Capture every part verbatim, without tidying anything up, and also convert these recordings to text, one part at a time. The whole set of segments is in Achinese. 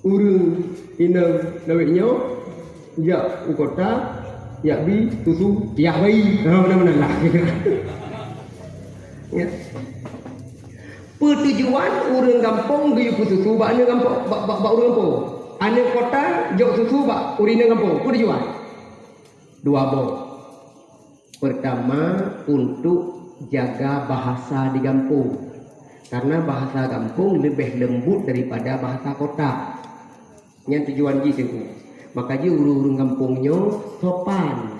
Ureuëng inong lawét nyoe jak u kota, jak bi susu, jak bayi. Ha, meunan-meunan lah. Ya. Peue tujuan ureuëng gampông geuyue peususu bak aneuk gampông, bak, bak, bak ureuëng gampông? Aneuk kota jok susu bak ureuëng inong gampông. Peue tujuan? Dua boh. Pertama, untuk jaga bahasa di gampông. Karena bahasa gampông lebih lembut daripada bahasa kota. Nyan tujuan jih teungku. Maka jih ureuëng-ureuëng gampông nyoe sopan.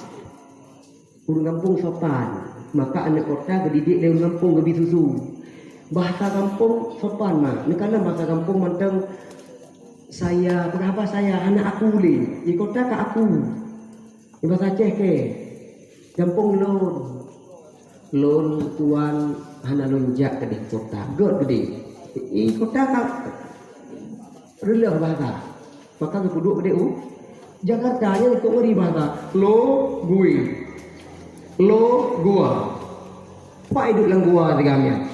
Ureuëng gampông sopan. Maka aneuk kota geudidik lé ureuëng gampông geubi susu. Bahasa gampông sopan mah. Neukalon bahasa gampông mantong saya, peugah haba saya, hana aku lé. Di kota ka aku. Di bahasa Aceh ke? Gampông lôn. Lôn tuan hana lôn jak keudeh kota. Göt keudeh. Di kota ka reuloh bahasa. Maka geupeuduek keudeh u Jakarta nyan kok ngeri bahasa. Lo gue. Lo gua. Pak idup lam gua tiga nyan.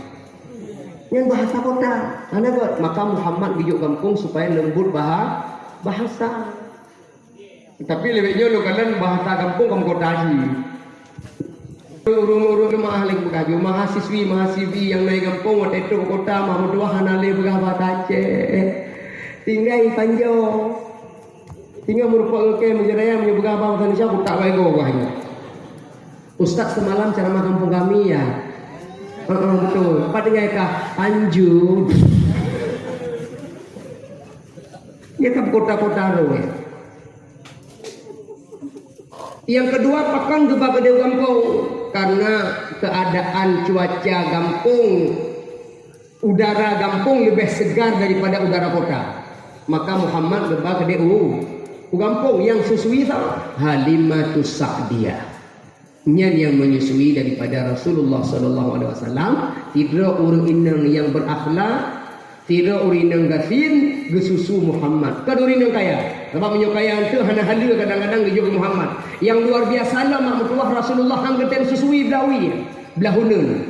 Nyan bahasa kota. Hana göt. Maka Muhammad geujok gampông supaya lembut baha-, bahasa. Tapi lewat nyoe lôn kalon bahasa gampông kamoe kota jih. Ureuëng-ureuëng jeumaáh lé peugah, mahasiswi, mahasiswi nyang na i gampông watée trok kota, mak meutuah hana lé peugah bahasa Aceh. Tinggai panjoe. Tinggai meurumpok ngon kée meunyoe raya meunyoe peugah bahasa Indonesia, kutak wae goe bah nyoe. Ustaz semalam ceramah kampung kami ya. Heeh, betul. Apa tinggai kah? Anjur. Dia kan kota-kota roh ya. Yang kedua, pakon geuba keudeh gampông? Karena keadaan cuaca gampông, udara gampông lebih segar daripada udara kota. Maka Muhammad geuba keudeh u, u gampông nyang susui sa Halimatus Sa'diyah. Nyan nyang menyusui daripada Rasulullah sallallahu alaihi wasallam, sidroe ureuëng inong nyang berakhlak, sidroe ureuëng inong gasien geususu Muhammad. Kon ureuëng inong kaya. Sabab meunyoe kaya teuh hana haleue kadang-kadang geujok Muhammad. Nyang luar biasa lom mak meutuah Rasulullah han geutem susui blah wie, blah uneuen.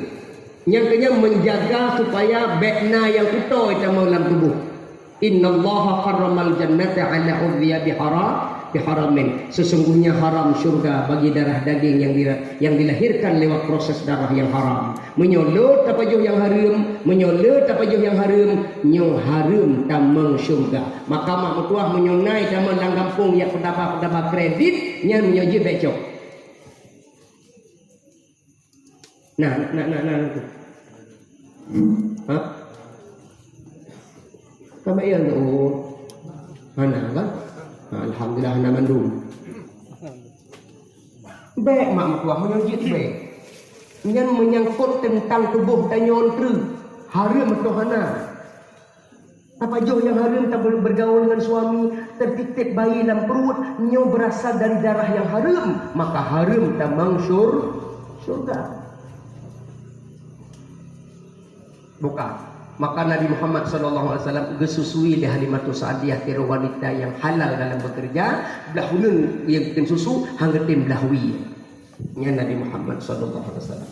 Nyang keunyan menjaga supaya bék na nyang kuto tamong lam tuboh. Innallaha harramal jannata ala udziya bihara-, biharamin. Sesungguhnya haram syurga bagi darah daging yang dira-, yang dilahirkan lewat proses darah yang haram. Meunyoe le tapajoh nyang hareuem, meunyoe le tapajoh nyang hareuem, nyoe hareuem tamong syurga. Maka mak meutuah meunyoe na tamong lam gampông nyang peudaba-peudaba kredit, nyan meunyoe jih bék cok. Nah, nah, nah, nah, nah. Ha? Sama iya tu. Oh. Hana kan? Ha, alhamdulillah hana mandum. Bék mak meutuah meunyoe jih bék. Nyan menyangkut tentang tuboh tanyoe treuk. Hareuem atau hana. Tapajoh nyang hareuem, taber-, bergaul dengan suami, tertitip bayi lam perut, nyoe berasal dari darah yang hareuem, maka hareuem tamong syur-, syurga. Bukan. Maka Nabi Muhammad sallallahu alaihi wasallam geususui lé Halimatus Sa'diyah, sidroe wanita yang halal dalam bekerja, blah uneuen nyang geutem susu, han geutem blah wie. Nyan Nabi Muhammad sallallahu alaihi wasallam.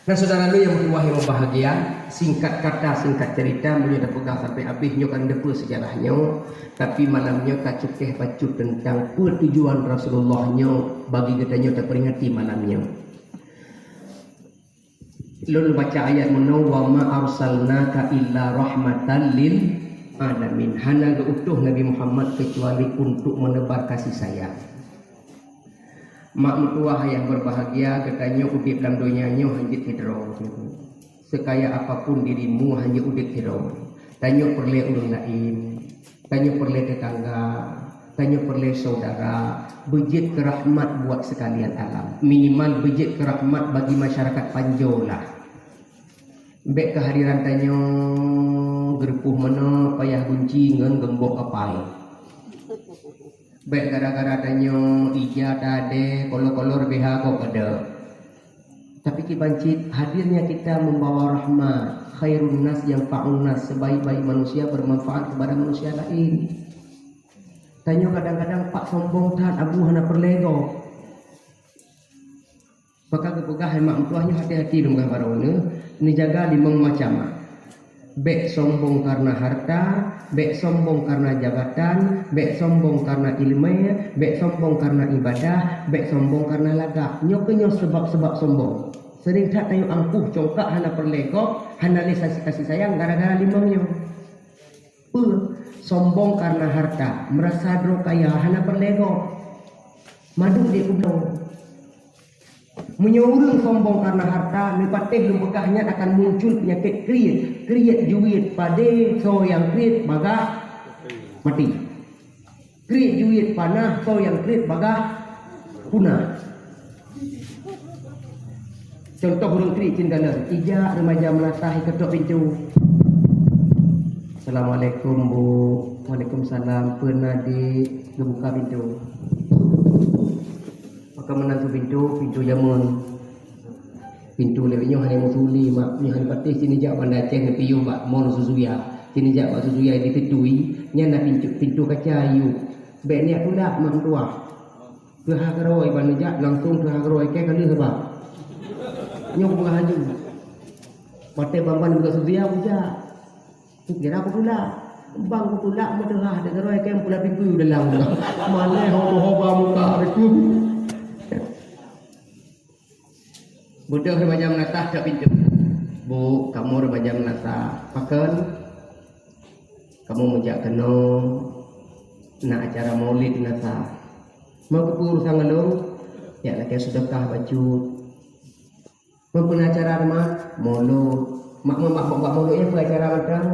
Nah, saudara lu yang meutuah yang berbahagia, singkat kata, singkat cerita, meunyoe tapeugah sampai habéh nyoe kan depe sejarah nyoe, tapi malam nyoe ka cukéh bacut tentang peue tujuan Rasulullah nyoe bagi geutanyoe taperingati malam nyoe. Lôn baca ayat meunoe, "Wa ma arsalnaka illa rahmatan lil alamin." Hana geuutus Nabi Muhammad kecuali untuk menebar kasih sayang. Mak meutuah yang berbahagia, geutanyoe udép lam donya nyoe han jeuet sidroe. Sekaya apapun dirimu, han jeuet udép sidroe. Tanyoe peureulée ureuëng laén, tanyoe peureulée tetangga, tanyoe peureulée saudara, beujeuet keu rahmat buat sekalian alam. Minimal beujeuet keu rahmat bagi masyarakat Panjoe lah. Bék keuhadiran tanyoe geureupoh meunoe payah gunci ngon geumbok kapai. Bék gara-gara tanyoe ija tadée, kolor-kolor B H gob ada. Tapi kiban cit, hadirnya kita membawa rahmat, khairun nas yanfa'un nas, sebaik-baik manusia bermanfaat kepada manusia lain. Tanyoe kadang-kadang pat sombong that, abu hana peureulée gob. Maka geupeugah hai mak meutuah nyoe hati-hati lôn peugah baroe neuh, neujaga limong macam. Bék sombong karena harta, bék sombong karena jabatan, bék sombong karena ileumé, bék sombong karena ibadah, bék sombong karena lagak. Nyoe keunyoe seubab-seubab sombong. Seuring that tanyoe angkuh congkak hana peureulée gob, hana lé kasih sayang gara-gara limong nyoe. Peue? Sombong karena harta, meurasa droe kaya, hana peureulée gob. Madum di kubloe. Meunyoe ureuëng sombong karena harta, neupatéh lôn peugah nyan akan muncul peunyakét kriet. Kriet juet padé, soe nyang kriet bagah maté. Kriet juet panah, soe nyang kriet bagah punah. Contoh ureuëng kriet cit galak, ijak remaja meulasah iketok pintu. "Assalamualaikum, Bu." "Waalaikumsalam." "Peue na, Dik?" Geubuka pintu. Maka meunan keu pintu, pintu jameun. Pintu lewat nyoe hana meuseuli, mak. Nyoe hana patéh sini jak Banda Aceh neupiôh bak mall Suzuya. Sini jak bak Suzuya di Teutui, nyan na pintu, pintu kaca yue. Bék neujak tulak, mak meutuah. Teuhah keurôi ban neujak, langsung teuhah keurôi, kée ka lheueh ba. Nyoe peugah laju. Watée ban-ban buka Suzuya, kujak. Kukira kutulak. Bang kutulak, meuteuhah di keurôi, kée meupulat piku dalam. Malée ho ba muka piku. Beudôh remaja meulasah cok pintoe. "Bu, kamoe remaja meulasah." "Pakon?" "Kamoe meujak keunoe na acara maulid meulasah." "Meu keupeue urusan ngon lôn?" "Jak lakée seudeukah bacut." "Meu peue na acara teuma?" "Maulud." "Mak, mak, mak, mak, maulud nyan peue acara mantong?"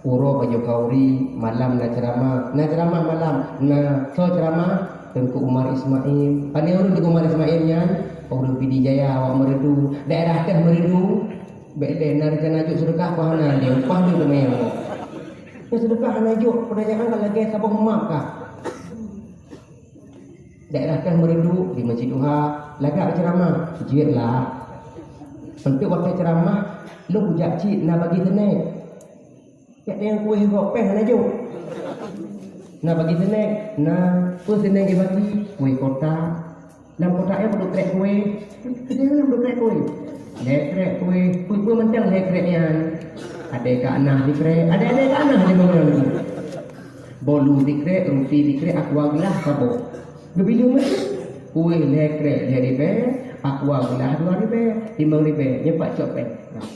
"Uroe pajoh khauri, malam na ceuramah." "Na ceuramah malam?" "Na." "Soe ceuramah?" "Teungku Umar Ismail." "Pane ureuëng Teungku Umar Ismail nyan?" "Ureuëng Pidie Jaya, awak Meureudu." "Daerah teuh Meureudu?" "Bék lé, na rencana jok seudeukah, peue hana lé, upah lé teuma nyan." "Nyoe seudeukah hana jok, peurtanyaan ka lagée saboh map kah." "Daerah teuh Meureudu, di Masjid Duha, lagak ceuramah." "Jeuet lah." "Eunteuk watée ceuramah, lôn kujak cit, na bagi snèk." "Jak deungon kueh gob, péng hana jok." "Na bagi snèk?" "Na." "Peue snèk jibagi?" "Kueh kotak." "Lam kotak nyan padub krek kueh?" "Lam padub krek kueh." "Lhée krek kueh." "Peue-peue mantong lhée krek nyan?" "Adée keu Anah sikrek, adée-adée keu Anah limong nyoe." "Bolu sikrek, ruti sikrek, aqua glah saboh." Geubilang meunan. "Kueh lhée krek lhée ribée, aqua glah dua ribée, limong ribée, nyoe pat cok péng." Nah.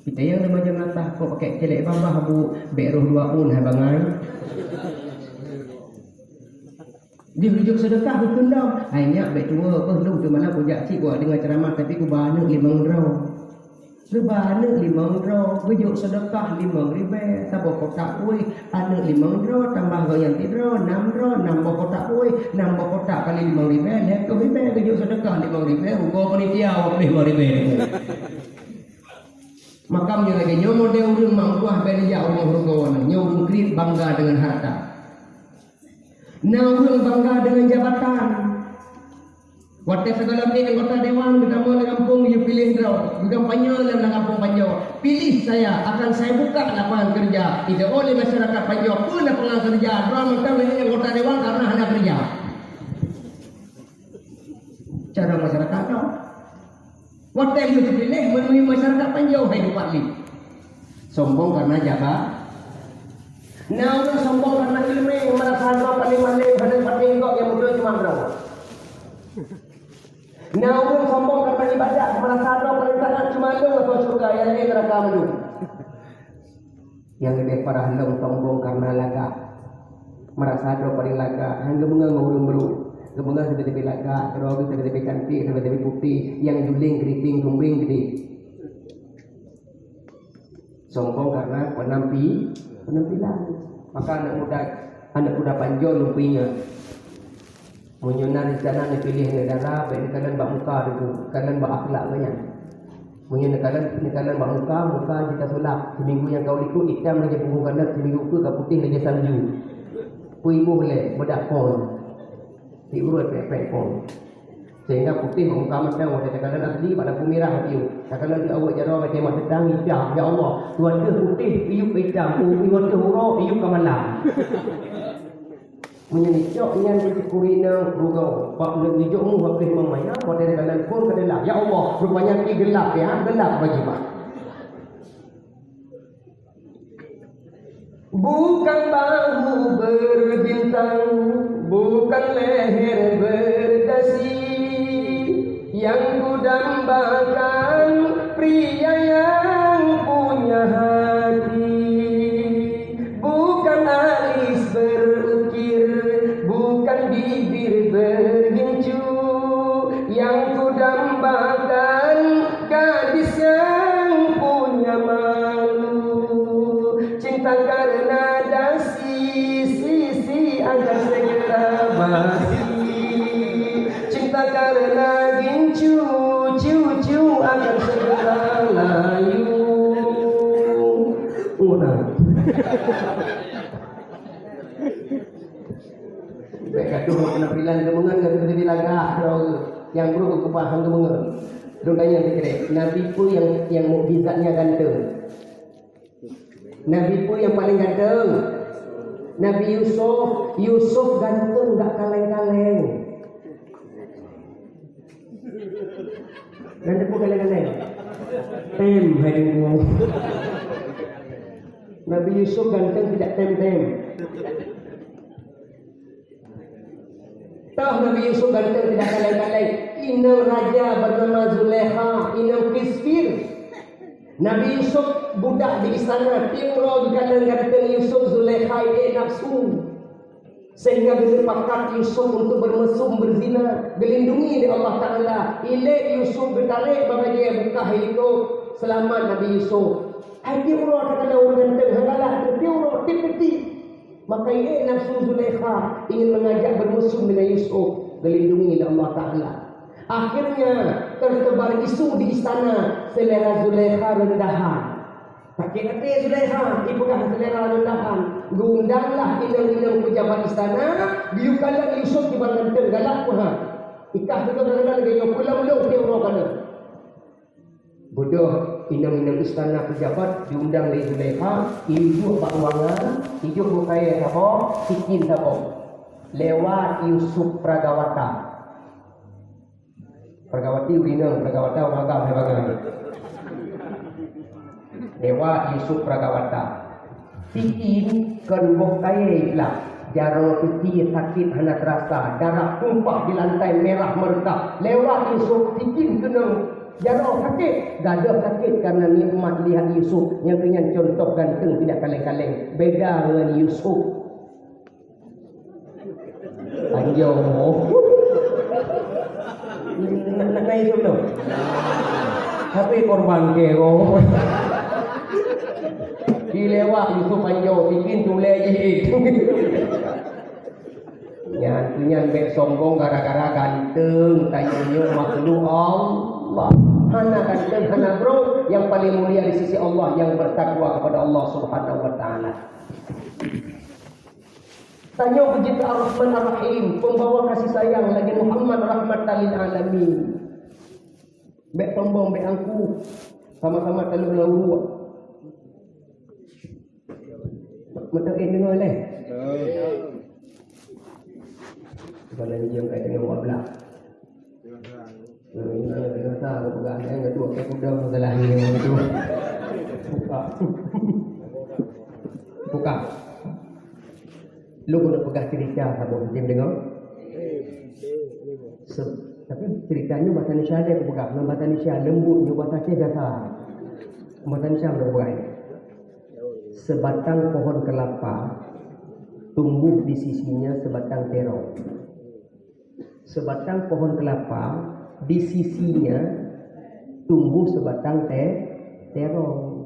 Kita nyang remaja meulasah kok pakai célék babah, Bu, bék roh dua pun hai bangai. Di ujong seudeukah bukon dong. Hai nyak, bék tuwoe, peue lôn teumalam kujak cit kujak deungoe ceuramah, tapi kuba aneuëk limong droe. Kuba aneuëk limong droe, geujok seudeukah limong ribée, saboh kotak kueh, aneuëk limong droe, tambah goe nyang sidroe, nam droe, nam boh kotak kueh, nam boh kotak kali limong ribée, lhée ploh ribée, geujok seudeukah limong ribée, ukoe panitia wak ploh limong ribée. Maka meunyoe lagée nyoe model ureuëng mak meutuah, bék neujak rumoh rugoe nyoe, nyoe ureuëng kriet bangga deungon harta. Na ureuëng bangga deungon jabatan. Watée sigohlom ék anggota dewan geutamong lam gampông, geupiléh droe, geukampanye lam gampông Panjoe, "Pilih saya, akan saya buka lapangan kerja." Jitawök lé masyarakat Panjoe, "Peue lapangan kerja? Droe mantong ék anggota dewan karena hana kerja." Cara masyarakat nyoe. Watée lheueh teupiléh, meunurot masyarakat Panjoe hai dipat lé. Sombong karena jaba-, na ureuëng sombong karena ileumé, meurasa droe paléng malém, hana paténg gob nyang mudoe cuma droe. Na ureuëng sombong karena ibadat, meurasa droe paléng taát cuma lôn atau syeuruga, nyang laén neuraka mandum. Nyang leubeh parah lom sombong karena lagak. Meurasa droe paléng lagak, han geumeungon ngon ureuëng brok. Geumeungon sabe-sabe lagak, keudroe geuh sabe-sabe cantik, sabe-sabe putéh, nyang juling keriting sumbing geude. Sombong karena penampi-, penampilan. Maka aneuëk muda, aneuëk muda Panjoe lôn peuingat. Meunyoe na rencana neupiléh aneuëk dara, bék neukalon bak muka teungku, kalon bak akhlak gobnyan. Meunyoe neukalon, neukalon bak muka, muka jih ka sulap. Siminggu nyang ka u likot itam lagée punggong kanot, siminggu keue ka putéh lagée salju. Peuiboh lé, beudak phon. Di ureuëng pek-pek phon. Sehingga putéh bak muka mantong, watée takalon asli, bak lampu mirah piôh. Takalon di awak jaroe macam mak teutang, itam, ya Allah. Tuan teuh putéh, piôh itam, u-, u-, tuan teuh uroe, piôh ka malam. Meunyoe icok nyan keu sikuri inong rugoe, bak neuk geujok mu habéh mamaya, watèe geukalon phon ka teulah. Ya Allah, rupanya pih geulap ya, geulap bagi mak. Bukan bahu berbintang, bukan leher berdasi, yang kudambakan pria yang punya hati. Bukan alis berukir, bukan bibir bergincu, yang kudambakan gadis yang punya malu. Cinta karena dasi, sisi akan segera basi. Cinta karena gincu, cucu akan segera layu. Udah. Bèk gadoh penampilan geumeungon ngon teubiet lagak, nyang brôk keupah han geumeungon. Lôn tanya sikrék, Nabi peue nyang, nyang mukjizatnya ganteng? Nabi peue nyang paleng ganteng? Nabi Yusuf. Yusuf ganteng gak kaleng-kaleng. Ganteng peue kaleng-kaleng? Tem, hai Teungku. Nabi Yusuf ganteng tidak tem-tem. Toh Nabi Yusuf ganteng tidak kaleng-kaleng. Inong raja bernama Zulekha, inong Kisfir. Nabi Yusuf budak di istana, tiep uroe geukalon ganteng Yusuf, Zulekha ilèe nafsu. Sehingga geusepakat Yusuf untuk bermesum berzina, geulindungi lé Allah Taala. Ilèe Yusuf geutarek bak bajèe, bukah i likôt, seulamat Nabi Yusuf. Hai tiep uroe takalon ureueng ganteng, hana galak, tiep uroe tiep peuti. Maka ilèe nafsu Zulaikha ingin mengajak bermesum dengan Yusuf, geulindungi lé Allah Taala. Akhirnya tersebar isu di istana, selera Zulaikha rendahan. Sakét até Zulaikha, ipeugah selera rendahan. Geuundanglah inong-inong pejabat istana, geuyue kalon Yusuf kiban ganteng, galak peue han. Ikah sigoe geukalon lagèe nyoe, pulang lôn tiep uroe kalon. Beudôh inong-inong istana pejabat diundang lé Zulaikha, iduek bak ruangan, ijok bukayèe saboh, sikin saboh. Lewat Yusuf Pragawata. Pragawati ureueng inong, Pragawata ureueng agam, hai bangai. Lewat Yusuf Pragawata. Sikin kon boh kayèe iplah, jaroe teutie sakét hana teurasa, darah tumpah di lantai merah meureuka. Lewat Yusuf, sikin keunong jaroe sakét, gadôh sakét karena nikmat lihat Yusuf, nyang keu nyan contoh ganteng tidak kaleng-kaleng, beda ngon Yusuf. Anjo. Nak, nak, nak Yusuf tu. Tapi korban ke, oh. Dilewat Yusuf anjo, bikin tulèe jih. Nyan, nyan bèk sombong gara-gara ganteng, tanyoe nyoe makhluk Allah. Hana ganteng, hana brôk, yang paling mulia di sisi Allah yang bertakwa kepada Allah Subhanahu wa Ta'ala. Tanyoe beujeuet Ar-Rahman Ar-Rahim, pembawa kasih sayang lagèe Muhammad rahmatan lil alamin. Bèk sombong, bèk angkuh. Sama-sama taleueng lam uruek. Meuteuk eh deungoe lé. Bukan lagi yang kait dengan wablah. Nah, ini yang biasa aku pegang, yang kedua, kayak udah masalah ini, yang kedua. Buka. Buka. Lu kena pegang cerita saboh, mungkin dengar. Se-, tapi ceritanya bahasa Indonesia ada aku pegang. Ngon bahasa Indonesia lembut, ngon bahasa Aceh biasa. Bahasa Indonesia udah pegang. Sebatang pohon kelapa tumbuh di sisinya sebatang terong. Sebatang pohon kelapa, di sisinya tumbuh sebatang te-, terong.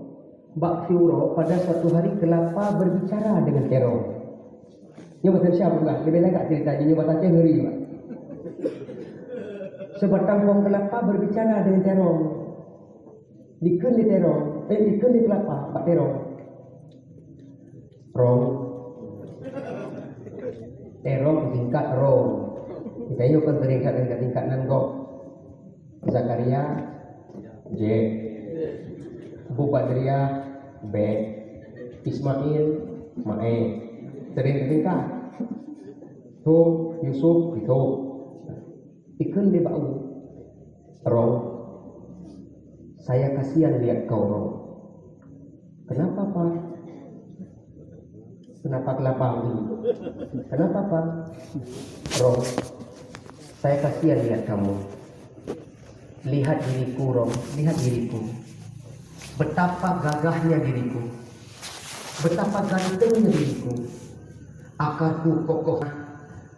Bak siuroe, pada suatu hari kelapa berbicara dengan terong. Nyoe bahasa Indonesia bukan, lebih lagak cerita, nyoe bahasa Aceh ngeri, Pak. Sebatang pohon kelapa berbicara dengan terong. Dikheun lé terong, eh, dikheun lé kelapa bak terong. Rong. Terong singkat rong. Kita yuk kan singkat, singkat, singkat nan gob. Zakaria, Z. Abu Badria, B. Ismail, Mae. Sering singkat. Tho, Yusuf, tho. Ikheun lé bak u, "Rong, saya kasihan lihat kau, Rong." "Kenapa, Pak?" "Kenapa kelapa ini? Kenapa, Pak?" "Rong, saya kasihan lihat kamu. Lihat diriku, Rong, lihat diriku. Betapa gagahnya diriku. Betapa gantengnya diriku. Akarku kokoh,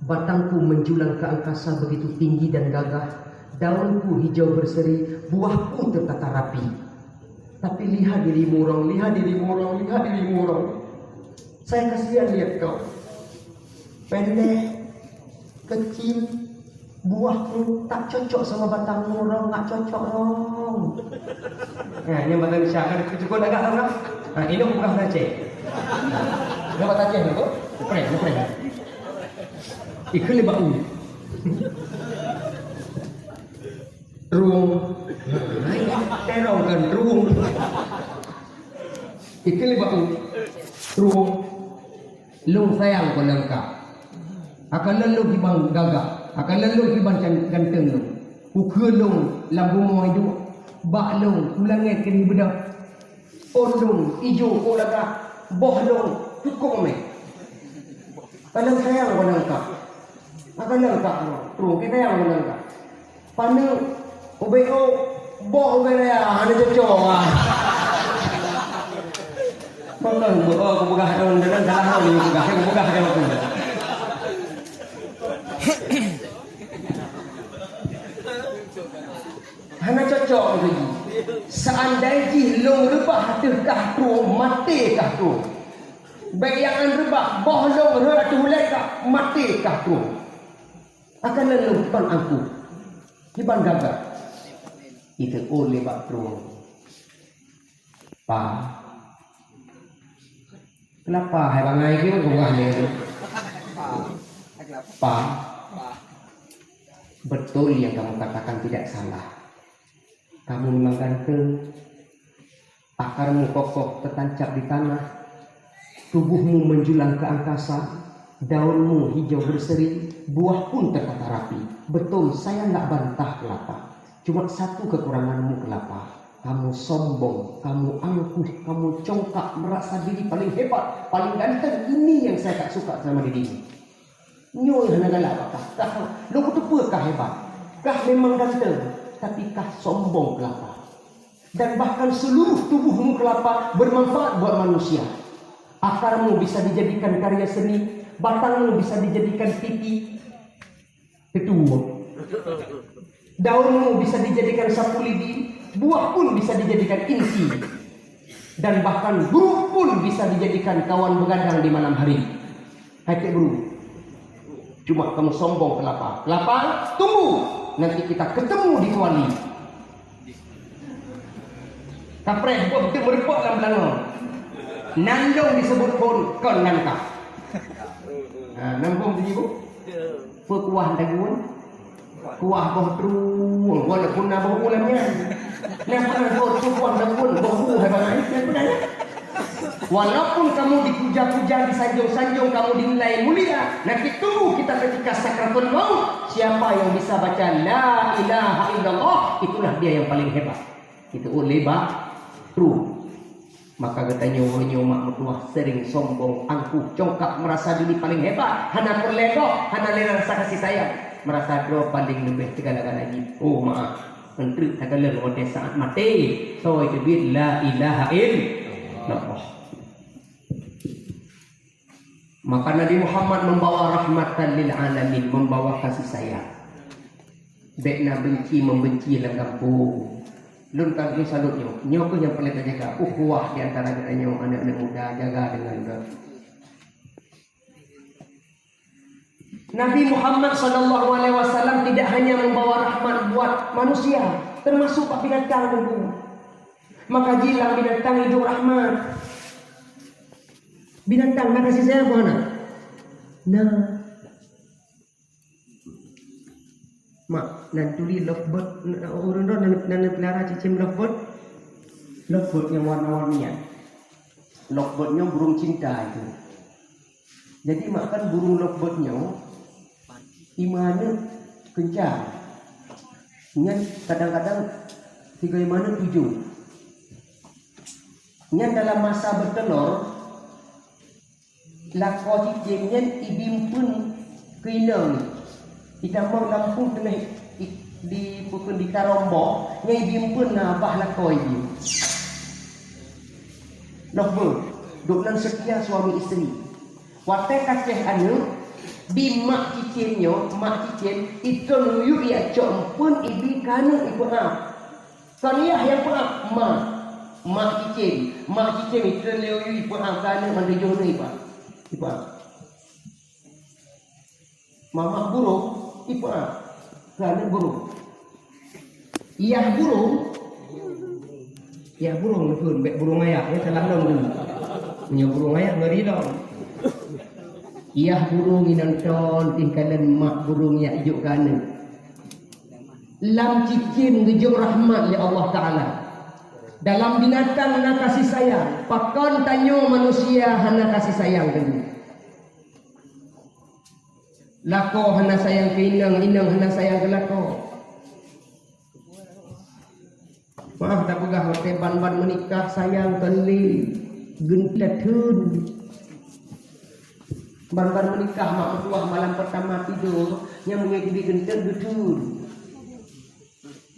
batangku menjulang ke angkasa begitu tinggi dan gagah, daunku hijau berseri, buahku tertata rapi. Tapi lihat dirimu, Rong, lihat dirimu, Rong, lihat dirimu, Rong. Saya kasihan lihat kau. Pendek, kecil, buahmu tak cocok sama batangmu, Rong, tak cocok, Rong." Nah, ini batang Indonesia kan cukup agak, Rong, kan? Nah, ini bukan Aceh. Ini batang Aceh tu, keren, keren. Ikheun lé bak u, "Rong." Terong kan, "Rong." Ikheun lé bak u, "Rong, lôn sayang keu nangka. Akan lôn lôn kiban gagah, akan lôn lôn kiban can-, ganteng lôn. Ukeue lôn lam bumoe iduek, bak lôn u langét keuneuk beudôh. Ôn lôn ijo keu lagak, boh lôn cukong mé. Akan lôn sayang keu nangka. Akan nangka, Rong, kita sayang keu nangka." Paneuk ubé, oh, boh ubé raya, hana cocok, ah. Bukan, oh, kupeugah dalam, dalam, dalam hal ni kupeugah, kupeugah dalam tu. Hana cocok lagi. Seandai jih lôn reubah ateueh kah tueng, maté kah tueng. Bék nyang reubah, boh lôn rhot ateueh ulée kah, maté kah tueng. Akan lôn kiban angkuh, kiban gagah. Iteuôn lé bak trueng. "Pa, keulapa hai bangai keu geuwah lé tu? Pa, betul yang kamu katakan tidak salah. Kamu memang ganteng. Akarmu kokoh tertancap di tanah, tubuhmu menjulang ke angkasa, daunmu hijau berseri, buah pun tertata rapi. Betul, saya nggak bantah kelapa. Cuma satu kekuranganmu kelapa. Kamu sombong, kamu angkuh, kamu congkak, merasa diri paling hebat, paling ganteng. Ini yang saya tak suka sama dirimu. Nyoe hana galak bak kah. Kah, lôn kuteupeue kah hebat. Kah memang ganteng, tapi kah sombong kelapa. Dan bahkan seluruh tubuhmu kelapa bermanfaat buat manusia. Akarmu bisa dijadikan karya seni, batangmu bisa dijadikan piti, tetuwo. Daunmu bisa dijadikan sapu lidi, buah pun bisa dijadikan inti. Dan bahkan burung pun bisa dijadikan kawan begadang di malam hari. Hai Tek Bru, cuma kamu sombong kelapa. Kelapa, tunggu. Nanti kita ketemu di kuali. Kapreh, boh teumeureumpok lam beulangong. Nan lôn disebut phon kon nan kah. Ha, nan phon siji, Bu? Peukuah dagun. Kuah boh trueng, walaupun na boh u lam nyan. Nah, pernah boh trueng, kuah dagun, boh u hai bangai. Nah, pernah, ya? Walaupun kamu dipuja-puja, disanjung-sanjung, kamu dinilai mulia, nanti tunggu kita ketika sakratul maut. Siapa yang bisa baca la ilaha illallah, itulah dia yang paling hebat. Itu oleh bak trueng. Maka geutanyoe nyoe mak meutuah sering sombong, angkuh, congkak, merasa diri paling hebat, hana peureulée gob, hana lé rasa kasih sayang, merasa droe paling leubeh segala-gala jih. Oh, maaf, eunteuk takalon watée saat maté, soe teubiet la ilaha illallah. Maka Nabi Muhammad membawa rahmatan lil alamin, membawa kasih sayang. Bék na benci membenci lam gampông. Lôn ka lôn salut nyoe. Nyoe kheueh nyang paleng tajaga. Ukhuwah di antara geutanyoe aneuk-aneuk muda, jaga dengan beutôi. Nabi Muhammad sallallahu alaihi wasallam tidak hanya membawa rahmat buat manusia, termasuk bak binatang, Teungku. Maka jih lam binatang hidup rahmat. Binatang na kasih sayang bukan na? Nah. Mak, nan turi lovebird, ureuëng droe nan, nan neupeulihara cicém lovebird. Lovebird nyang warna-warni nyan. Lovebird nyoe burung cinta itu. Jadi, mak, kan burung lovebird nyoe, Lima aneuk keunca. Nyan kadang-kadang tiga lima aneuk tujoh. Nyan dalam masa beuteulor, lakoe cicém nyan ibi eumpeuen keu inong. Itamong lam peuet teungoh i-, di, bukon, di taromboh, nyan ibi eumpeuen na babah lakoe ibi. Noh beuh, dok nan seutia suami isteri. Watée kacéh aneuk, di mak cicém nyoe, mak cicém, itron yub ijak cok eumpeuen ibi keu aneuk ipeuab. Kon yah nyang peuab, mak. Mak cicém, mak cicém itron lé yub ipeuab keu aneuk mandum jih nyoe ipeuab. Ipeuab. Mamak burông, ipeuab keu aneuk burông. Yah burông, yah burông neukheun, bék burông ayah, nyan salah lom tu. Meunyoe burông ayah ngeri lom. Yah burông inong ton, teuh kalon mak burông ijak jok keu aneuk. Lam cicém geujok rahmat lé Allah Taala. Dalam binatang na kasih sayang, pakon tanyoe manusia hana kasih sayang keu Lakoe hana sayang keu inong, inong hana sayang keu lakoe. Maah tapeugah watée ban-ban meunikah sayang keu lé, geunteut theun. Ban-ban meunikah mak meutuwah malam peurtama tidur, nyang meunyoe jibi geunteut geutheun.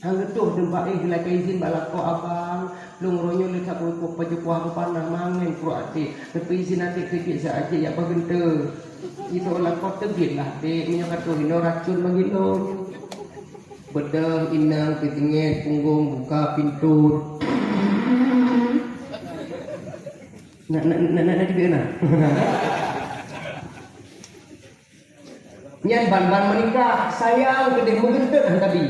Han geutoh teumpat éh, lakée izin bak lakoe, "Abang, lôn uroe nyoe le that beukueh pajoh kuah beupanah mangén pruet até. Neupeuizin até keu jih saát jih jak bak geunteut." Jiteubiet lakoe, "Teubiet lah, Dek, meunyoe ka troh inoe racun bagi lôn." Beudôh inong teutingét punggong buka pintoe. Nak, nak, nak, nak, nak juga nak. Nyan ban-ban meunikah, sayang keudeh meugeunteut han tabi.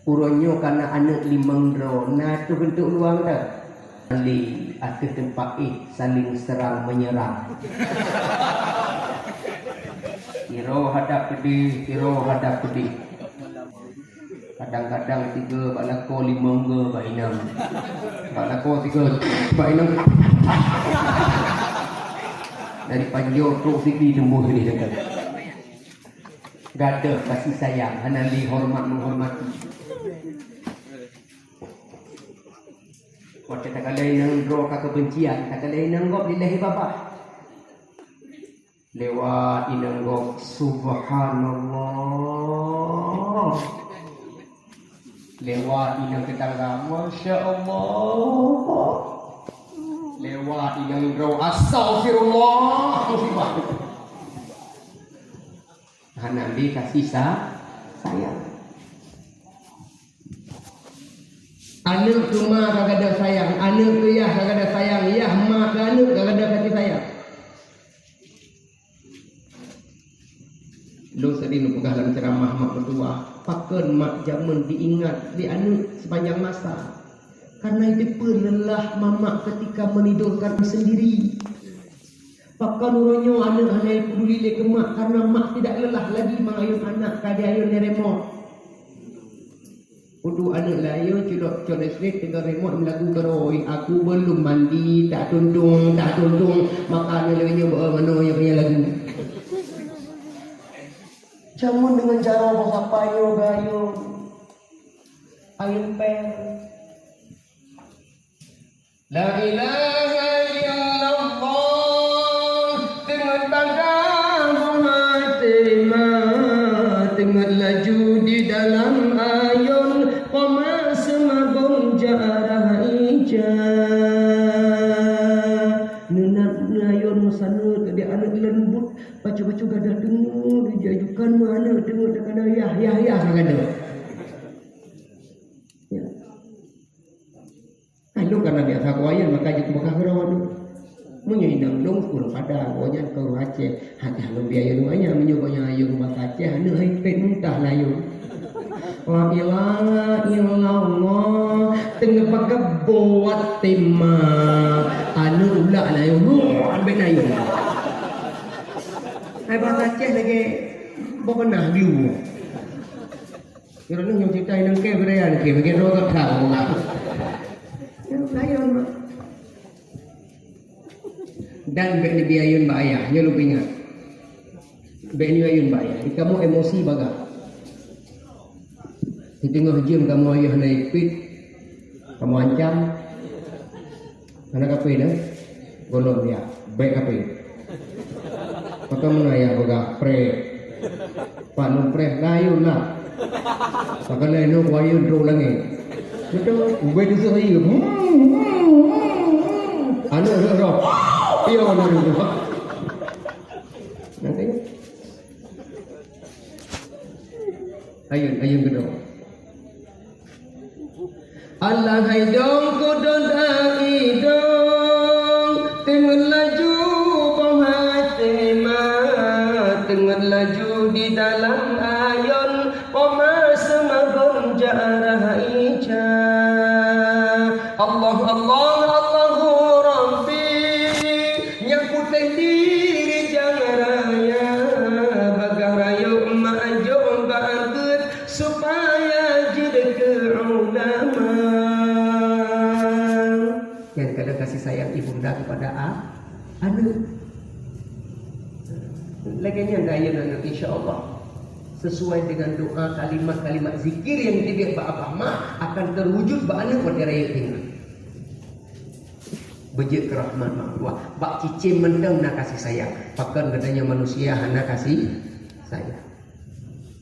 Uroe nyoe kana aneuk limong droe, na teuh geunteut luwang dah. Saling ateueh teumpat éh, saling serang menyerang. Sidroe hadap keudeh, sidroe hadap keudeh. Kadang-kadang tiga bak lakoe, limong go bak inong. Bak lakoe tiga bak inong. Dari panjoe trok siki teumbôh sini dekat. Gadoh kasih sayang, hana lé hormat menghormati. Watée takalon inong droe ka keubencian, takalon inong gob dilèe babah. Lewat inong gob, subhanallah. Lewat inong tetangga, masya Allah. Lewat inong droe, astagfirullah. Hana lé kasih sa-, sayang. Aneuk keu ma ka gadoh sayang, aneuk keu yah ka gadoh sayang, yah ma keu aneuk ka gadoh kasih sayang. Lôn sering neupeugah lam ceuramah mak meutuwah, pakon mak jameun diingat lé aneuk sepanjang masa. Karena itu pun lelah mamak ketika menidurkan sendiri. Pakon uroe nyoe aneuk hana peduli lé keu mak, karena mak tidak lelah lagi mengayun anak ka diayun lé remote. Udu aneuk layô culok cot listrik teungoh remote meulagu keurôi, "Aku belum mandi, tak tuntung, tak tuntung." Maka aneuk lagèe nyoe beu manoe nyang nyan lagu. Jameun deungon jaroe boh sapai nyoe gayô. Ayun péng. La ilaha illallah, teungeut bangga boh até ma, teungeut laju di dalam ayôn, poma seumabong jarah ija. Neunat neuayôn meusaneut di aneuk leumbut, bacut-bacut gadoh teungeut, ija jukan meuaneuk teungeut takana yah, yah, yah, takana. Ya. Hai, lôn kana biasa kuayôn, maka jeuet keu beukah keudroe nyoe. Meunyoe inong lôn ureueng Padang, gobnyan keu ureueng Aceh, hana lôn biaya lôn ayah, meunyoe gobnyan ayah bahasa Aceh, aneuk hai pet muntah layô. La ilaha illallah, teungoh pakai buat tema, aneuk ulak layô, ambek layô. Hai bahasa Aceh lagèe boh peunah glu. Kira nyoe cerita inong kèe beuraya nyoe kèe, bagian droe ka kang. Dan bèk neubi ayôn bak ayah, nyoe lôn peuingat. Bèk nyoe ayun bak ayah. Di kamoe emosi bagah. Di teungoh jeuem kamoe ayah na ipit, kamoe ancam. Hana kape dah. Gohlom ya, bèk kape. Maka meunan ayah bagah preh. Pak lôn preh, dah ayun lah. Maka lheuh nyoe ku ayun trok langèt. Beutôi, ubé deuseuk ayun. Aneuk rot-rot. Iya, aneuk rot-rot. Nanti. Ayun, ayun keudua. Alah hai dong kudon idong, teungeut laju boh até ma, teungeut laju di dalam ayon, poma seumagon jak rhah ica. Allah, Allah, Allahu Rabbi, nyang putéh di rijang raya, bagah rayeuk mak jok bak eungkôt, supaya jeuet keu ulama. Nyan kadang kasih sayang ibunda kepada a-, aneuk. Lagèe nyan dah, ya, aneuk, insya Allah, sesuai dengan doa, kalimat-kalimat zikir yang dibiet bak abah mak akan terwujud bak aneuk watèe rayeuk tinggai. Beujeuet keu rahmat mak tuah. Bak cicém mantong na kasih sayang. Pakon geutanyoe manusia hana kasih sayang.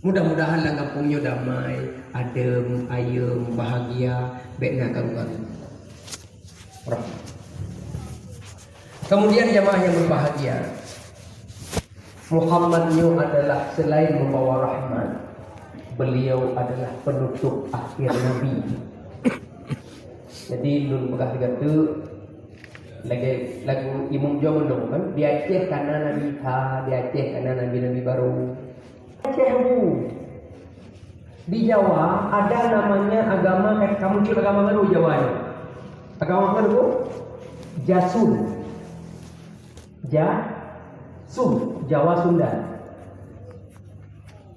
Mudah-mudahan lam gampông nyoe damai, adem, ayem, bahagia, bèk na karu-karu. Rahmat. Kemudian jamaah yang berbahagia, Muhammad nyoe adalah selain membawa rahmat, beliau adalah penutup akhir nabi. Jadi lôn peugah lagèe tu, lagèe lagu Imum Joe Mendung kan, di Aceh kana Nabi Isa, di Aceh kana nabi-nabi baru. Aceh bu. Di Jawa ada namanya agama, ka muncul agama baru Jawa ni. Agama apa tu? Jasun. Jasun, Jawa Sunda.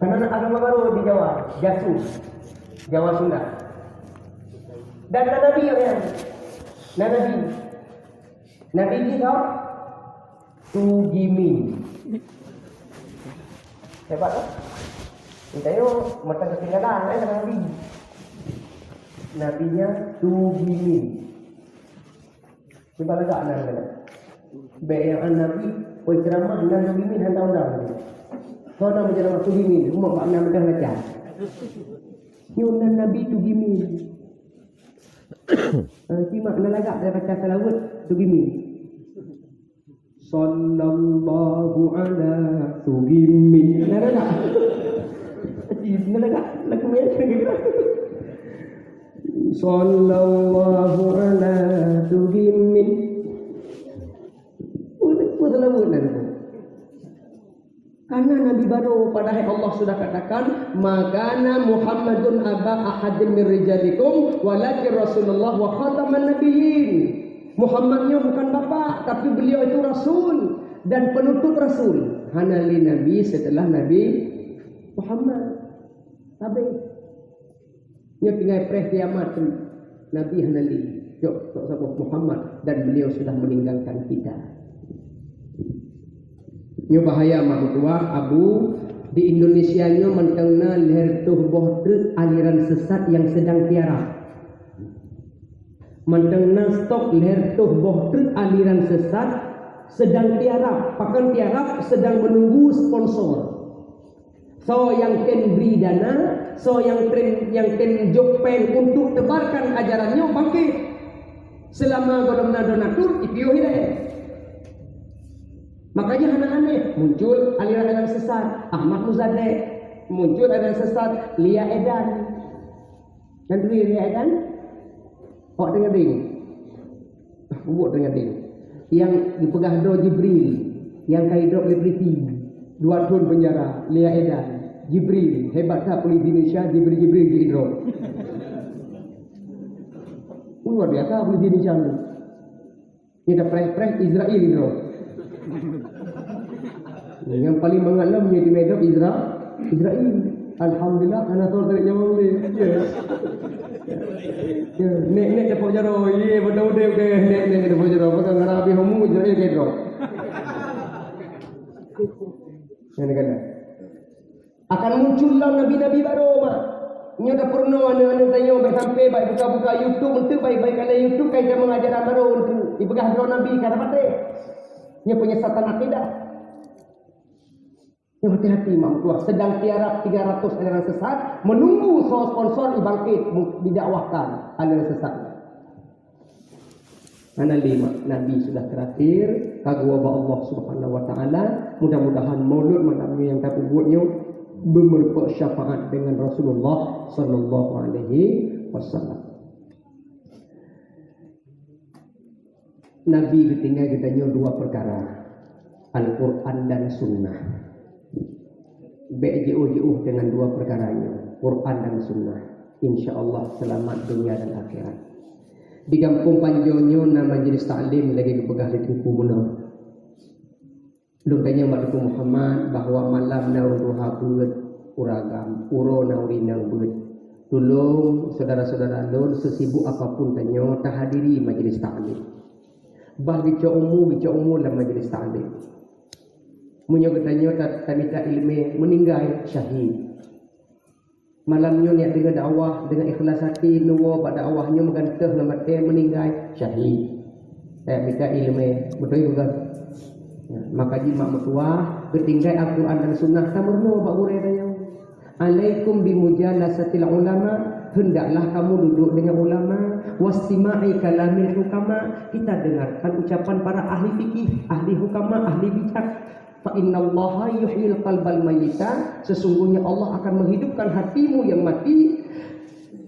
Karena ada agama baru di Jawa, Jasun, Jawa Sunda. Dan na nabi ya, na nabi. Nabi ni kau Tugimin. Hebat kan? Kita yuk mata ketinggalan, eh, nabi. Nabinya Tugimin. Cuba lagak nan kena. Bèk nyang an nabi, oi, ceramah nan Tugimin hana undang. Kau na menceramah Tugimin, umat bak nan mudah macam. Nyoe nan nabi Tugimin. Ah, simak, na lagak daripada salawat Tugimin. Sallallahu ala Tugimin. Na lagak. Na lagak. Lagu ya. Sallallahu ala Tugimin. Pun, pun salawat na. Karena nabi baru, padahai Allah sudah katakan, "Ma kana Muhammadun aba ahadin min rijalikum, walakin Rasulullah wa khataman nabiyyin." Muhammad nyoe bukan bapak, tapi beliau itu rasul dan penutup rasul. Hana lé nabi setelah Nabi Muhammad. Habis. Nyoe tinggai preh kiamat tu. Nabi hana lé. Cok, cok saboh Muhammad dan beliau sudah meninggalkan kita. Nyoe bahaya meutuah, Abu, di Indonesia nyoe mantong na lhèe reutôh boh treuk aliran sesat yang sedang tiarap. Mantong na stok lhèe reutôh boh treuk aliran sesat sedang tiarap. Pakon tiarap? Sedang menunggu sponsor. Soe nyang tem bri dana, soe nyang tem, nyang tem jok péng untuk tebarkan ajaran nyoe bangkit. Selama gohlom na donatur, jipiôh ilèe. Makanya hana aneh, muncul aliran-aliran sesat, Ahmad Muzadek, muncul aliran sesat, Lia Edan. Nyan turi Lia Edan. Awak teugadeng. Bubuet teugadeng. Nyang geupeugah droe Jibril, nyang ka idrop lé Priti. Dua thon penjara, Lia Edan. Jibril, hebat that polisi Indonesia, Jibril-Jibril jidrop. Luar biasa polisi Indonesia tu. Nyoe tapreh-preh Israel droe. Nyang paling mangat lom nyoe di Medan Isra-, Israel. Alhamdulillah, hana soe tarék nyawa ulèe. Ya. Ya, nek-nek dapat jaroe. Ye, beutôi udép ke nek-nek dapat jaroe. Maka ngarap habéh homo Israel ke droe. Nyan keunan. Akan muncul lom nabi-nabi barô, mak. Nyoe tapeurunoe aneuk-aneuk tanyoe, bèk sampai bèk buka-buka YouTube, eunteuk bèk-bèk kalon YouTube, kai tamong ajaran barô eunteuk. Ipeugah droe nabi, ka tapatéh. Nyoe penyesatan akidah. Nyoe hati-hati, mak meutuah. Sedang tiarap tiga ratus aliran sesat, menunggu soe sponsor ibangkit mu-, didakwahkan aliran sesat. Hana lé, mak, Nabi sudah terakhir, ka geuwoe bak Allah Subhanahu wa Taala. Mudah-mudahan maulud malam nyoe nyang tapeubuet nyoe beumeureumpok syafaat dengan Rasulullah sallallahu alaihi wasallam. Nabi geutinggai geutanyoe dua peukara, Al-Quran dan Sunnah. Bèk jiôh-jiôh deungon dua peukara nyoe, Quran dan Sunnah. Insya Allah seulamat dunia dan akhirat. Di gampông Panjoe nyoe na majelis taklim lagèe geupeugah lé Teungku meunoe. Lôn tanyong bak Teungku Muhammad bahwa malam na ureueng tuha beuet ureueng agam, uroe na ureueng inong beuet. Tulông syedara-syedara lôn, seusibuk apapun tanyoe, tahadiri majelis taklim. Bah geucok umu, geucok umu lam majelis taklim. Meunyoe geutanyoe ta-, tamita ileumèe, meuninggai, syahid. Malam nyoe neujak deungö dakwah deungon ikhlas até, neuwoe bak dakwah nyoe meugantoh ngon batèe, meuninggai, syahid. Eh, mita ileumèe, beutôi bukan? Ya, maka jih mak meutuah, geutinggai Al-Quran dan Sunnah, tameurunoe bak gurèe tanyoe. Alaikum bimujalasatil ulama, hendaklah kamu duduk dengan ulama, wastima'i kalamil hukama, kita dengarkan ucapan para ahli fikih, ahli hukama, ahli bijak. Fa innallaha yuhyil qalbal mayyita, sesungguhnya Allah akan menghidupkan hatimu yang mati.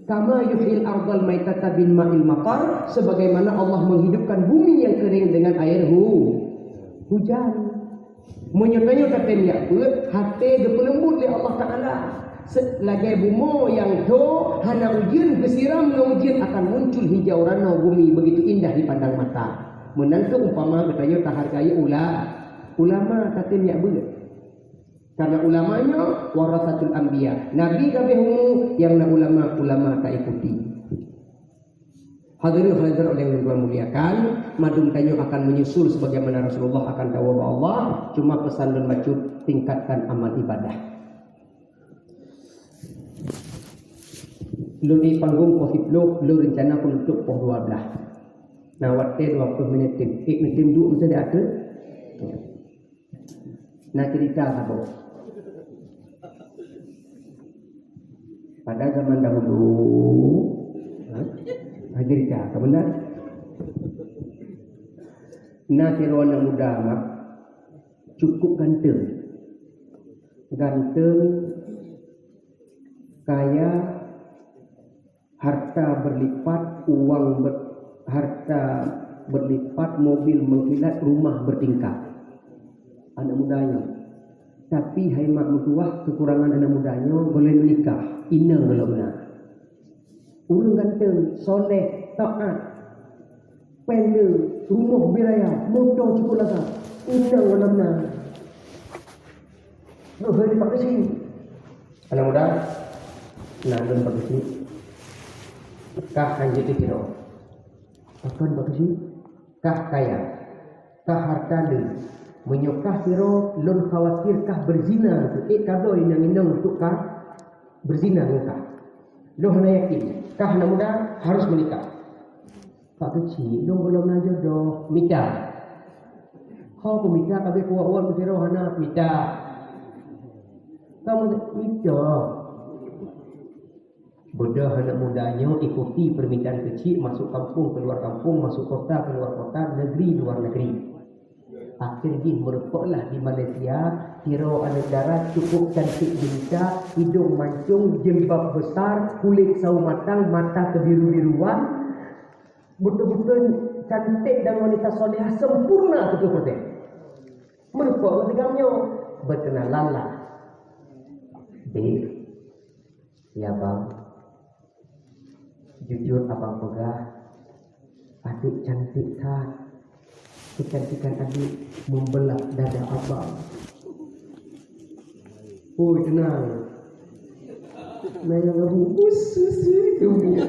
Kama yuhyil ardal maitata bil ma'il matar, sebagaimana Allah menghidupkan bumi yang kering dengan air hu-, hujan. Meunyoe tanyoe tatém jak beuet, até geupeuleumbut lé Allah Taala. Se-, lagèe bumoe nyang tho hana ujeuen, geusiram ngon ujeuen, akan muncul hijau ranoe bumi, begitu indah dipandang mata. Meunan kheueh umpama geutanyoe tahargai ula-, ulama, tatém jak beuet. Karena ulama nyoe warasatul anbiya. Nabi ka abéh umu, nyang na ulama, ulama taikuti. Hadirin hadirat nyang lôn muliakan, mandum tanyoe akan menyusul sebagaimana Rasulullah akan tawoe bak Allah, cuma peusan lôn bacut, tingkatkan amal ibadah. Lôn di panggong poh siplôh, lôn rencana keu nutup poh dua blah. Nah, watèe dua ploh minit, tim. Ék, tim duek meusti ada. Na cerita saboh. Pada zaman dahulu, ha? Na cerita, ka beuna? Na sidroe aneuk muda, mak, cukup ganteng. Ganteng, kaya, harta berlipat, uang ber-, harta berlipat, mobil mengkilat, rumah bertingkat. Aneuk muda nyoe. Tapi hai mak meutuah, keukurangan aneuk muda nyoe, gohlom meunikah, inong gohlom na. Ureueng ganteng, soleh, taat, péng le, rumoh beraya, moto cukup lagak, inong gohlom na. Nyoe hai Pak Keuchik. Aneuk muda, na lôn Pak Keuchik. Kah hanjeuet teukeurong. Pakon Pak Keuchik? Kah kaya. Kah harta le. Meunyoe kah sidroe, lôn khawatir kah beuzina, ék kabloe inong-inong untuk kah beuzina ngon kah. Lôn hana yakin. Kah aneuk muda harus meunikah. Pak Keuchik, lôn gohlom na jodoh, mita. Ho peumita, ka abéh kuwat-kuwat meusidroe hana mita. Kamoe mita. Beudôh aneuk muda nyoe ikuti permintaan Keuchik, masuk kampung keluar kampung, masuk kota keluar kota, negeri luar negeri. Akhé jih meurumpoklah di Malaysia, sidroe aneuk dara cukup cantik jelita, idong mancung, jilbab besar, kulét sawo matang, mata kebiru-biruan, beutôi-beutôi cantik dan wanita solehah sempurna beutôi-beutôi. Meurumpok ngon si agam nyoe, beukenalan lah. Dek, ya bang, jujur abang peugah, adék cantik that. Kecantikan adék membelah dada abang. Oi, teunang. Naya labu, bus, bus, bus, bus.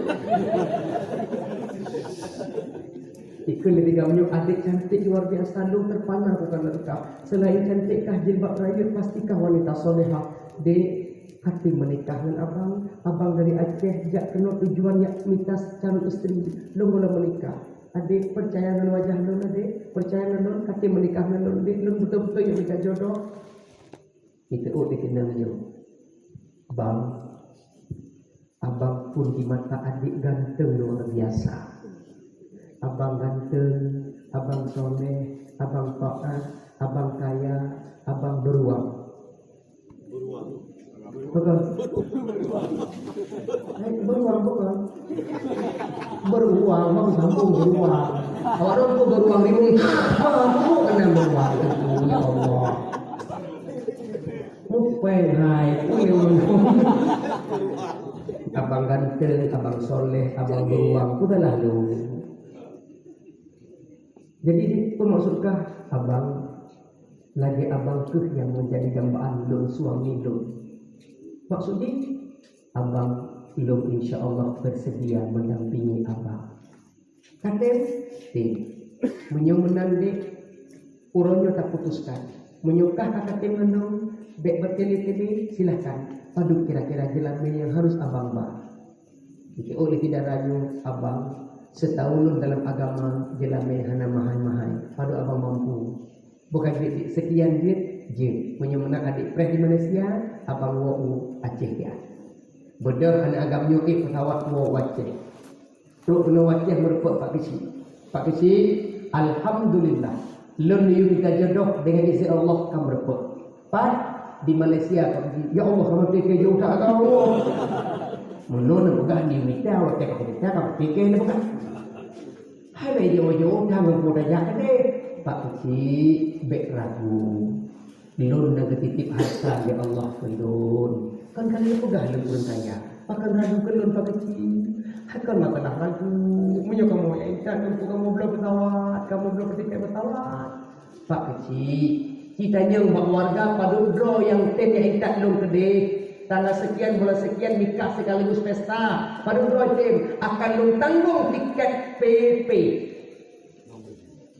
Ikheun lé di gam nyoe, adék cantik luar biasa, lôn terpana bukan lengkap. Selain cantik kah, jilbab rayeuk, pasti kah wanita solehah. Dek, até meunikah ngon abang. Abang dari Aceh, jak keunoe tujuan jak mita calon istri. Lôn gohlom meunikah. Adék, percaya ngon wajah lôn, adék. Percaya ngon lôn, até meunikah ngon lôn, dek. Lôn beutôi-beutôi jak mita jodoh. Jiteuôt di keunong nyoe, "Bang, abang pun di mata adék ganteng luar biasa. Abang ganteng, abang soleh, abang taat, abang kaya, abang beruang." Beruang. Bukan. Eh, beruang, bukan. Beruang, bang, sambung beruang. Awak dong tu beruang rimueng. Ha, tu kena beruang. Ya Allah. Mupeng hai, uyueng. Abang ganteng, abang soleh, abang beruang, udahlah lu. Jadi, peue maksud kah abang? Lagèe abang keuh nyang menjadi dambaan lôn, suami lôn. Maksud jih, abang lôn insya Allah bersedia mendampingi abang. Ka tem? Tem. Meunyoe meunan dek, uroe nyoe taputuskan. Meunyoe kah ka tem ngon lôn, bèk beutele-tele, silahkan. Padub kira-kira jeulamèe nyang harus abang ba? Jijaweueb lé syedara nyoe, "Abang, seutaun lôn dalam agama, jeulamèe hana mahai-mahai. Padub abang mampu? Bukon jeuet, sekian jeuet, jeuet. Meunyoe meunan adek preh di Malaysia, abang woe u Aceh, ya." Beudôh aneuk agam nyoe ék peusawat woe u Aceh. Trok keunoe u Aceh meurumpok Pak Keuchik. "Pak Keuchik, alhamdulillah, lôn neuyue mita jodoh, deungon izin Allah ka meurumpok." Pat di Malaysia, Pak Keuchik. Ya Allah, kamoe pikée jauh that ka Allah. Meunyoe neupeugah neuyue mita, watèe kamoe mita, kamoe pikée neupeugah. Hai lé jauh-jauh that ngon peue tajak keudeh. Pak Keuchik, bèk ragu. Lôn na geutitip hareuta lé Allah keu lôn. Kon ka lôn peugah lôn ureueng kaya. Pakon ragu keu lôn, Pak Keuchik? Hai kon masalah ragu. Meunyoe kamoe intat, teungku kamoe bloe peusawat, kamoe bloe tiket peusawat. Pak Keuchik, jitanyong bak warga padub droe nyang tem nyang intat lôn keudeh. Tanggal sekian bulan sekian nikah sekaligus pesta. Padub droe tem, akan lôn tanggong tiket P P.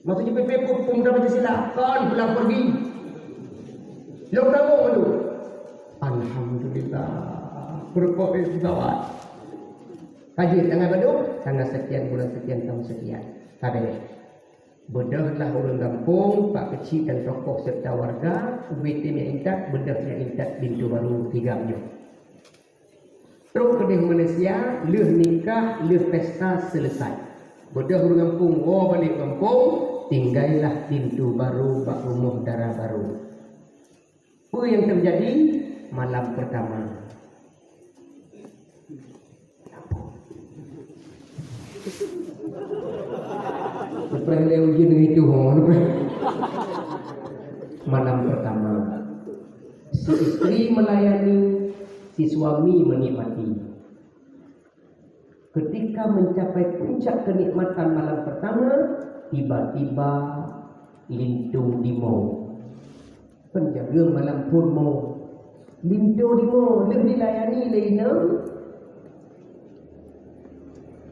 Maksud jih P P peue, pemuda Pancasila? Kon, pulang pergi. Lôn tanggong tu. Alhamdulillah. Peurumpok ék peusawat. Ka jeuet tanggai padub? Tanggal sekian bulan sekian tahun sekian. Ka bèrèh. Beudôh lah ureueng gampông, Pak Keuchik dan tokoh serta warga, ubé tem nyang intat, beudôh nyang intat pintoe barô tigam nyoe. Trok keudeh Malaysia, lheueh nikah, lheueh pesta seuleusai. Beudôh ureueng gampông woe balek gampông, tinggailah pintoe barô bak rumoh dara barô. Peue nyang teujadi malam peurtama? Neupreh lé ujeuen ngon itu, ho, neupreh. Malam pertama, si istri melayani, si suami menikmati. Ketika mencapai puncak kenikmatan malam pertama, tiba-tiba linto dimoe. Penjaga malam purmo, linto dimoe lheueh dilayani lé inong,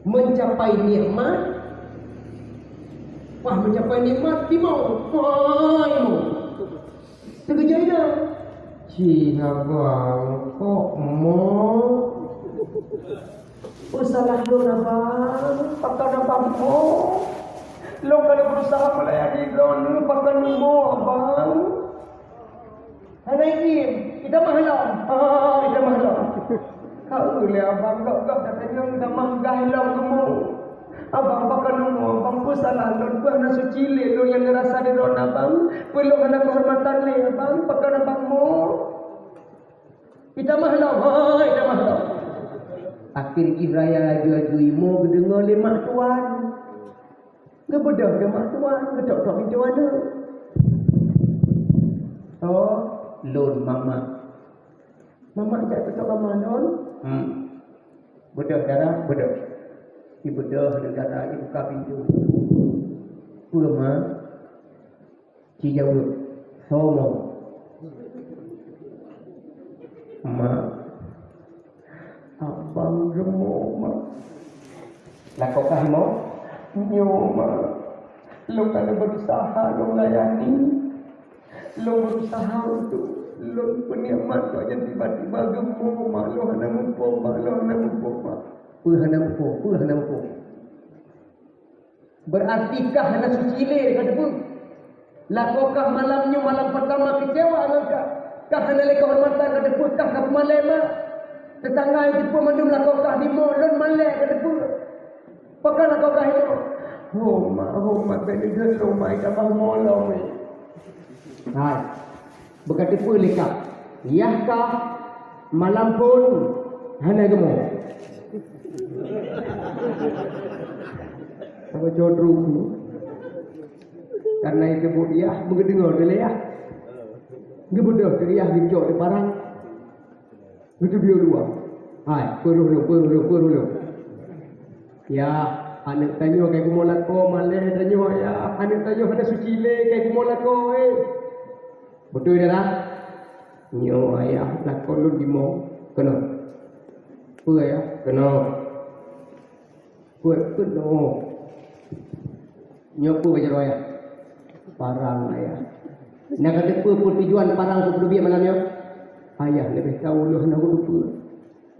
mencapai nikmat, wah, mencapai nikmat dimoe, wah, dimoe. Teukeujot inong, "Ci abang, kok mo?" "Peue salah lôn abang, pakon abang mo? Lôn ka lôn berusaha melayani droeneuh, pakon mo abang?" "Hana izin, itamah lom." "Ha, itamah lom." "Ka eu lé abang, gob-gob tatanyong tamah gaih lom keumu. Abang, pakon mo abang, peue salah lôn, peue hana suci lé lôn nyang neurasa di droeneuh abang, peue lôn hana keuhormatan lé abang, pakon abang mo?" "Itamah lom, hai, itamah lom." Akhé jih raya aju-aju imo geudeungoe lé mak tuan. Geubeudôh lé mak tuan, geutok-tok pintoe aneuk. "Oh, lôn mamak." "Mamak jak keutok kama lôn?" "Hmm." "Beudôh, dara, beudôh." Ibeudôh lé dara, ibuka pintoe. "Peue, Mak?" Ci jaweueb, "Soe mo?" "Mak, abang geumo, Mak." "Lakoe kah imo?" "Nyoe, Mak." Lôn ka lôn berusaha lôn layani. Lôn berusaha untuk lôn peunikmat, kok nyan tiba-tiba geumoe mak lôn hana muphom, mak lôn hana muphom, mak. Peue hana muphom, peue hana muphom. Berarti kah hana suci lé ka teupeue. Lakoe kah malam nyoe malam pertama kecewa ngon kah. Kah hana lé kehormatan ka teupeue, kah ka peumalée mak. Teutangga nyang teupeue mandum lakoe kah dimoe, lôn malée ka teupeue. Pakon lakoe kah inoe? Ho mak, ho mak, bék neudeuek lôn mak, itamah molom. Hai. Beuka teupeue lé kah. Yah kah malam phon hana geumoe. Sama codru. Karena itu buet yah, meugeudeunger lé yah. Geubeudôh teuh yah geucok di parang. Geuteubieu luwa. Hai, peureuh lôn, peureuh lôn, peureuh lôn. Ya, aneuk tanyoe kai bumoe lakoe, malée tanyoe ya. Aneuk tanyoe hana suci lé kai bumoe lakoe, eh. Beutôi dah? Nyoe ayah lakoe lôn dimoe. Keunoe. Peue ayah? Keunoe. Peuet peunoh. Nyoe peue bak jaroe ayah? Parang ayah. Na ka teupeue peue tujuan parang keu peuteubiet malam nyoe? Ayah leubeh tau lôn hana lôn teupeue.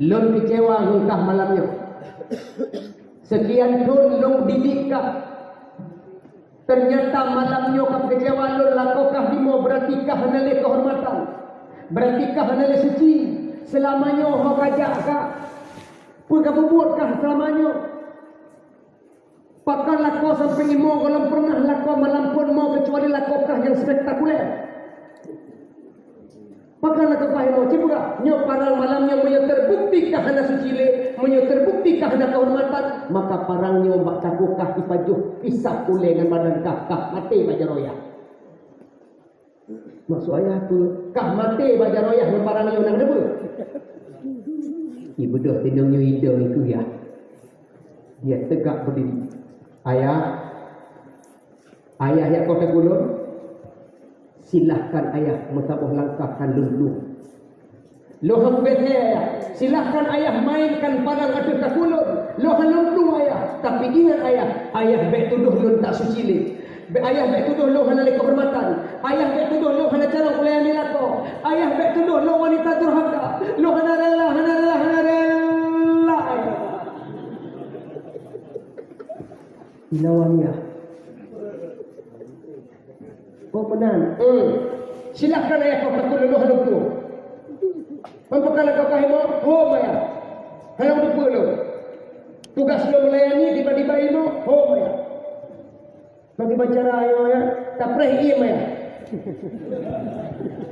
Lôn keucewa ngon kah malam nyoe. Sekian thon lôn didik kah. Ternyata malam nyoe ka keucewa lôn lakoe kah dimoe, berarti kah hana lé kehormatan. Berarti kah hana lé suci. Seulama nyoe ho kajak kah. Peue ka peubuet kah seulama nyoe? Pakon lakoe sampoe imoe gohlom peureunah lakoe malam phon moe keucuali lakoe kah nyang spektakuler. Pakon lakoe kah imoe? Ci peugah, nyoe parang malam nyoe meunyoe teubukti kah hana suci lé, meunyoe teubukti kah hana keuhormatan, maka parang nyoe bak takue kah ipajoh pisah ulée ngon badan kah, kah maté bak jaroe yah. Maksud ayah peue? Kah maté bak jaroe yah ngon parang nyoe na teupeue? Ibeudôh teunong nyoe idong ikeu yah. Dia tegak berdiri. Ayah, ayah jak kota kulon. Silahkan ayah meusaboh langkah han lôn plueng. Lôn han kupeugah ayah, silahkan ayah mainkan parang ateueh takue lôn. Lôn han lôn plueng ayah, tapi ingat ayah, ayah bék tudoh lôn tak suci lé. Bék, ayah bék tudoh lôn hana lé keuhormatan. Ayah bék tudoh lôn hana calon ulée nilako. Ayah bék tudoh lôn wanita durhaka. Lôn hana rela, hana rela, hana rela ayah. Ilawan ya. Oh, meunan. Hmm. Silahkan ayah kau takue lôn hana plueng. Meunyoe kah lakoe kah imoe, ho maya. Hana teupeue lôn. Tugas lôn melayani tiba-tiba imoe, ho maya. Bagaimana cara ayo ya? Tapreh iem ya.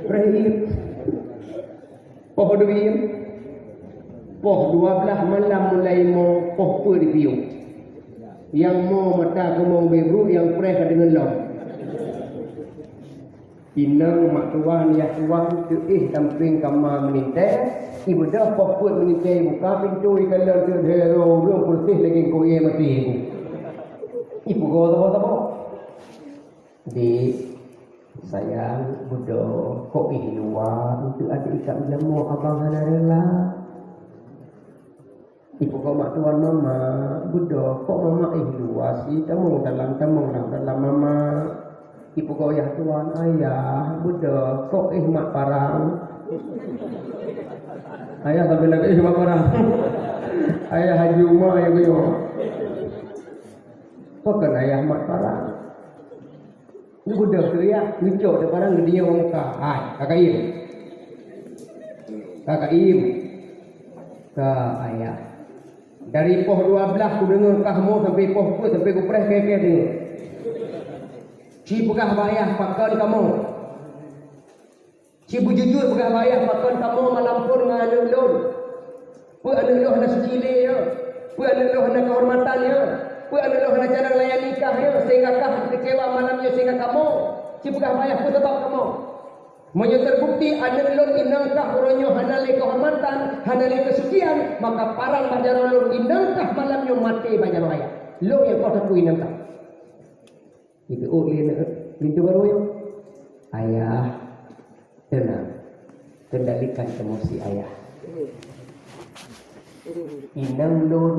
Preh iem. Poh dua iem. Poh dua belas malam mulai mo poh peuet dipiôh. Yang mo mata keumong bebruk, yang preh ka deungon lom. Inong mak tuan, yah tuan, teuéh sampéng kama meunintée, ibeudôh poh peuet meunintée, ibuka pintoe, ikalon teuh hero ureuëng peureuseh lagée kuyée maté ibu. Ipugoe saboh-saboh. Dek, sayang, beudôh, kok éh luwa, untuk adek ikak meulamoe abang hana rela. Ipugoe mak tuan mama, beudôh, kok mama éh luwa si, tamong dalam, tamong lam dalam mama. Ipugoe yah tuan ayah, beudôh, kok éh mak parang. Ayah sampai lagi éh mak parang. Ayah haji uma ayah geuyue. Pakon ayah mat parang. Geubeudôh teuh yah, geucok teuh parang geudiyoe muka. Hai, ka kaiem. Ka kaiem. Ka ayah. Dari poh dua belas kudeungoe kah mo sampai poh peuet sampai kupreh kée-kée deungoe. Ci peugah bak ayah pakon kamoe. Ci beujujur peugah bak ayah pakon kamoe malam phon ngon aneuk lôn. Peue aneuk lôn hana suci lé nyoe? Peue aneuk lôn hana keuhormatan nyoe? Peue aneuk lôn hana cara layani kah nyoe sehingga kah keucewa malam nyoe sehingga kamoe? Ci peugah bak ayah peue sabab kamoe? Meunyoe teubukti aneuk lôn inong kah uroe nyoe hana lé keuhormatan, hana lé keusucian, maka parang bak jaroe lôn inong kah malam nyoe maté bak jaroe ayah. Lôn nyang kah takue inong kah. Itu oh lé aneuk pintoe baroe nyoe. Ayah, tenang. Kendalikan emosi ayah. Inong lôn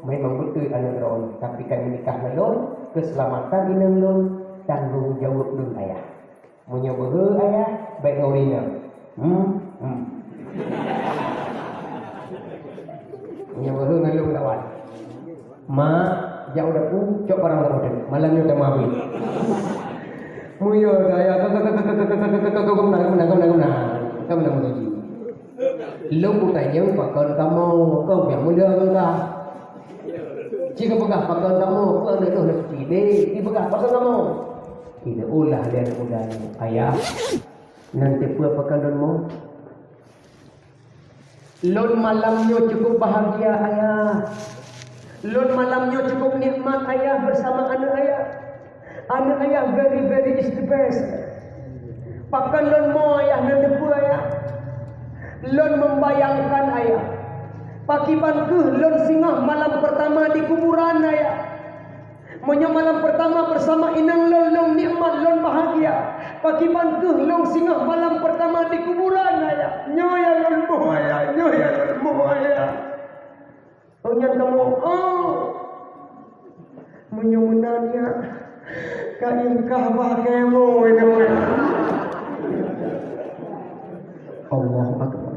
memang beutôi aneuk droe, tapi ka nikah ngon lôn, Keuseulamatan inong lôn, tanggong jaweueb lôn ayah. Meunyoe beuhe ayah, bèk ngon ureueng inong. Hmm, hmm. Meunyoe beuhe ngon lôn kawan. Mak, jak u dapu, cok barang lôn deh. Malam nyoe teuma abéh. Meunyoe ayah, ka meunan, ka meunan, ka meunan. Lôn kutanyong pakon kamoe, kon nyang muda ngon ka. Ci geupeugah pakon kamoe, kon aneuk lôn suci deh, ci geupeugah pakon kamoe. Ci geuulah lé aneuk muda nyoe, "Ayah, nan teupeue pakon lôn mo? Lôn malam nyoe cukup bahagia, Ayah. Lôn malam nyoe cukup nikmat, Ayah, bersama aneuk Ayah." Aneuk ayah very, very is the best. Pakon lôn mo ayah, nan teupeue ayah? Lôn membayangkan ayah. Pakiban keuh lôn singoh malam pertama di kuburan ayah. Meunyoe malam pertama bersama inong lôn, lôn nikmat, lôn bahagia. Pakiban keuh lôn singoh malam pertama di kuburan ayah. Nyoe ya lôn mo ayah, nyoe ya lôn mo ayah. Oh, nyan kamoe, oh. Meunyoe meunan nyak, ka ingkah bah kamoe nyoe. Allahu Akbar.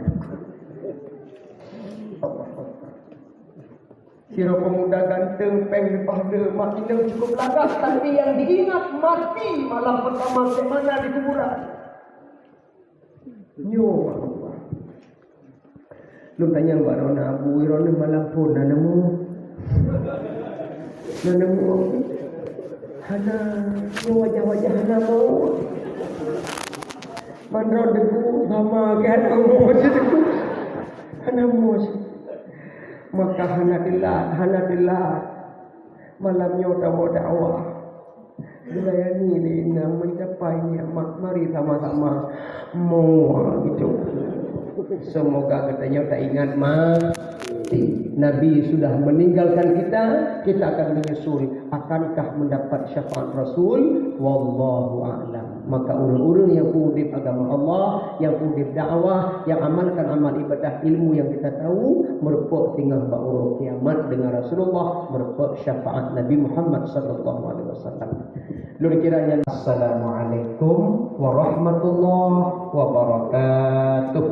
Allahu Akbar. Sidroe pemuda ganteng, péng leupah le, mak inong cukup lagak, tapi yang diingat mati malam pertama di mana di kuburan. Nyoe Allah. Lôn tanyong bak droeneuh, "Abu, droeneuh malam phon na neumo?" Na neumo? Hana, nyoe wajah-wajah hana mo. Ban droe deungon sama ke hana mo cit. Hana mo cit. Maka hana teulat, hana teulat. Malam nyoe taboh dakwah. Dilayani lé inong mencapai nikmat, mari sama-sama mo gitu. Semoga geutanyoe taingat mati. Nabi sudah meninggalkan kita, kita akan menyusul. Akankah mendapat syafaat Rasul? Wallahu a'lam. Maka ureueng-ureueng nyang peuudép agama Allah, nyang peuudép dakwah, nyang amalkan amal ibadah, ilmu nyang kita tahu, meureumpok singoh bak uroe kiamat deungon Rasulullah, meureumpok syafaat Nabi Muhammad sallallahu alaihi wasallam. Lôn kira nyan. Assalamualaikum warahmatullahi wabarakatuh.